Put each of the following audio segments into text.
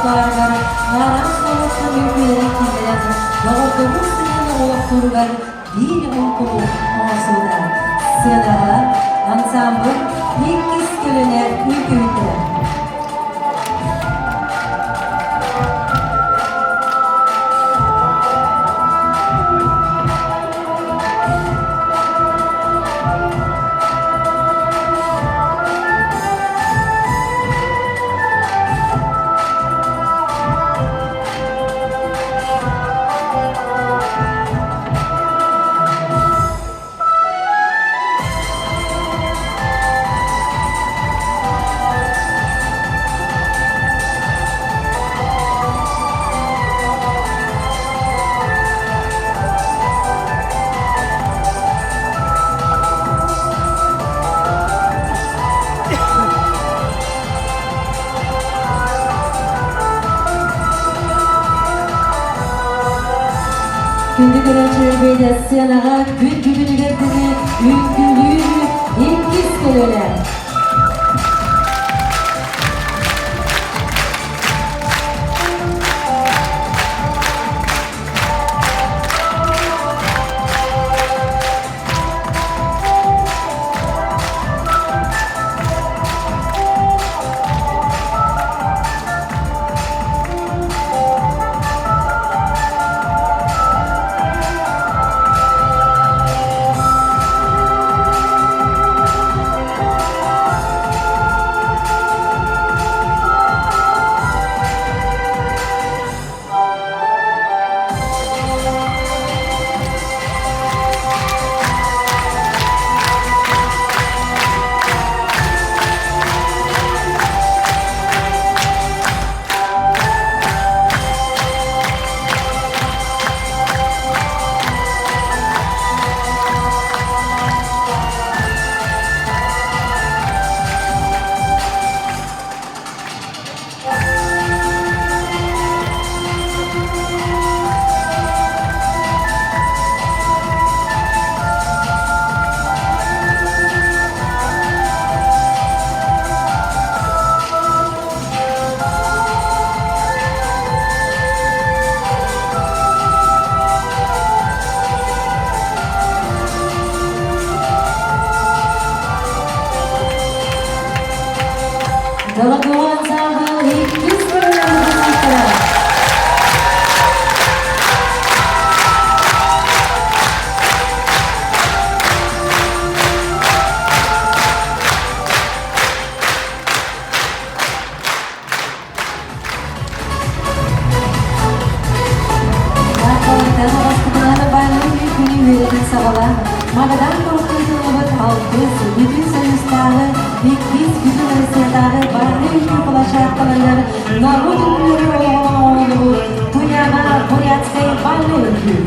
репертуарыгар араас норуоттар үҥкүүлэрин киллэрэн, доҕордоһуу сыһыаны олохтууругар биир оҥкулу оҥорсубута. Сыанаҕа ансаамбыл иккис көлүөнэ үҥкүүһүттэрэ. Күндү көрөөччүлэрбит сценаҕа күн бүгүнүгэр диэри үҥкүүлүүр иккис көлүөнэ. Дорогой ансамбль иккис көлүөнэ выпускниктара! Үөрэтин саҕалаан, Магадан курдук ыытыллыбыт алтыс Бүтүн Союзтааҕы иккис Бүтүн Россиятааҕы бары үҥкүү площадкаларыгар норуот үҥкүүлэрин олоҕун оҥоһуллубут Туяна Бурятскай бальнай үҥкүү.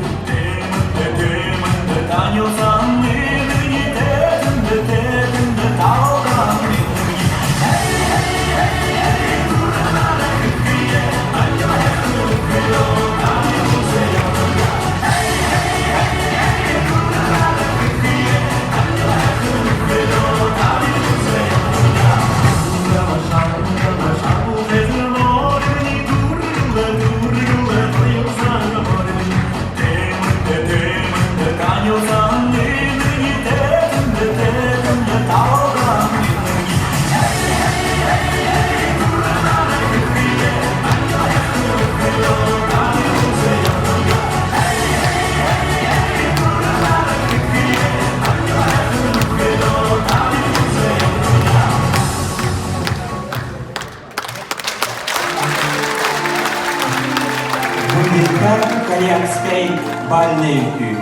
Рубрика «Корякской бальной үҥкүү».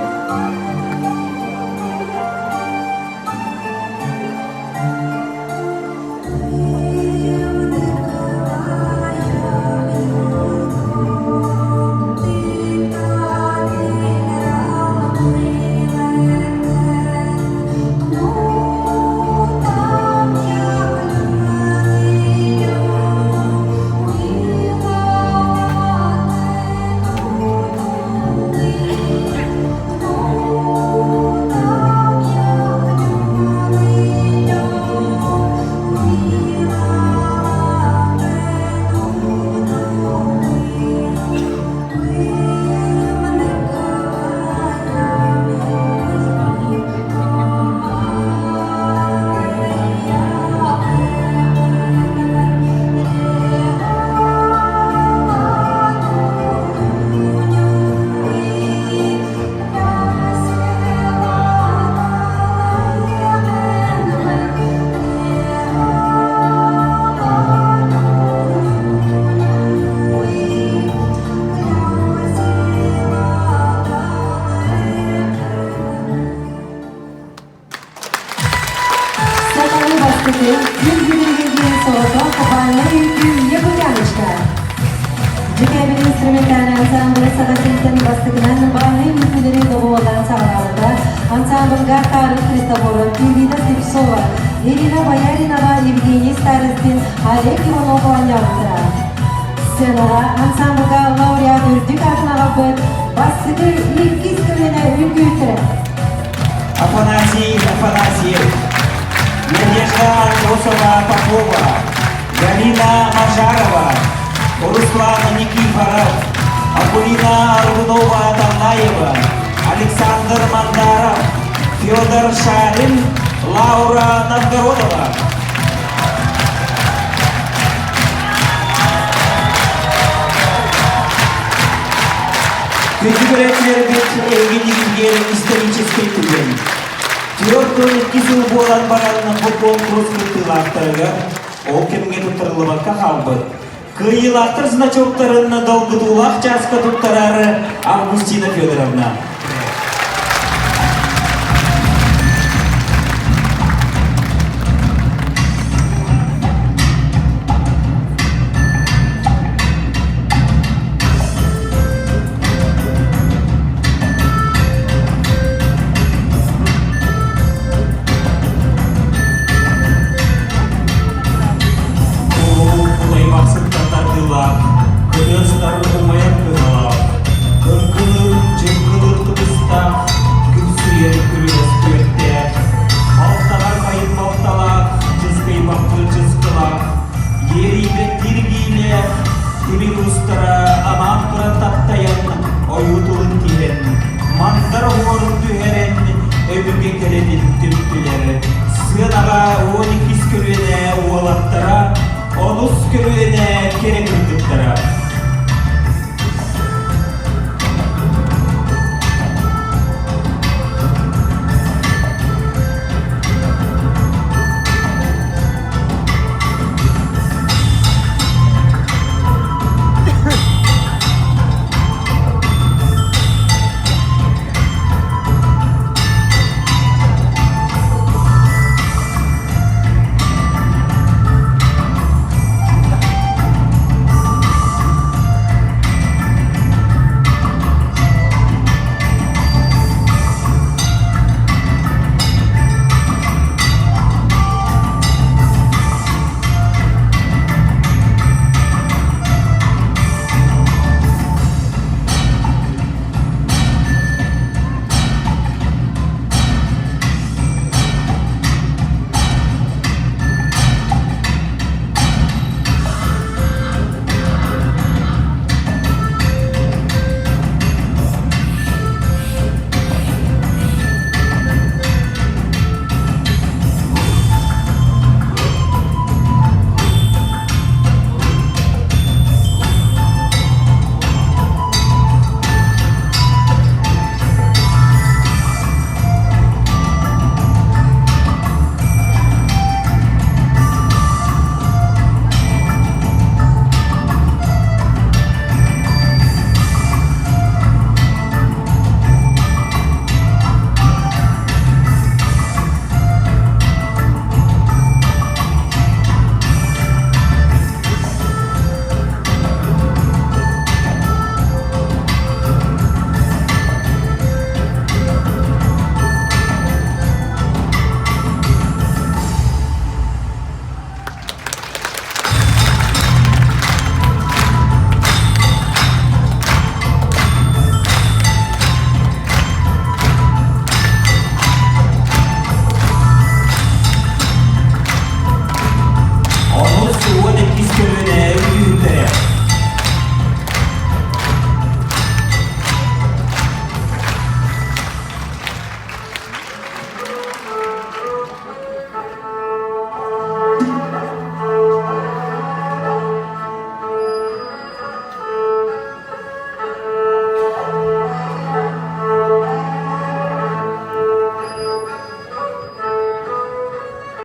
Ансамблы Саха сириттэн бастакынан бааннай үҥкүүлэри доҕуһуоллаан саҕалаабыта. Ансамблга Карл Христофоров, Ирина Слепцова, Ирина Бояринова, Евгений Старостин, Олег Иванов оонньообуттара. Сценаҕа ансамблга лауреат үрдүк аатын аҕалбыт бастакы иккис көлүөнэ үҥкүүттэрэ. Афанасий Афанасьев, Надежда Андросова Попова, Галина Мажарова, Руслан Никифоров, Акулина Аргунова Таннаева, Александр Мандаров, Федор Шарин, Лаура Новгородова. Күндү көрөөччүлэрбит эһигинигин историческай түгэн. 42 сыл буолан баран бу конкурс кыттыылаахтарыгар ол кэмҥэ туттарыллыбакка хаалбыт. Кыайыылаахтар значоктарын долгутуулаах чааска туттарар Августина Федоровна. Кулай бахсыттан тардыылаах, кыдыастар умайар кыһалаах, кыҥкылыр, дьыҥкылыр тубустаах, күпсүйэр күрүлэс күөртээх, балтаҕар хайын балталаах, чыскыйбахтыы чыскылаах, иэрийбэт киргиилээх, тимир устара амаан туран таптайан, ойуу тылын тиһэн, мандар оһуорун түһэрэн, өбүгэ кэрэтин түптүлэр. Сыанаҕа 12 көлүөнэ уолаттара, онус көлүөнэ кэрэ кыргыттара.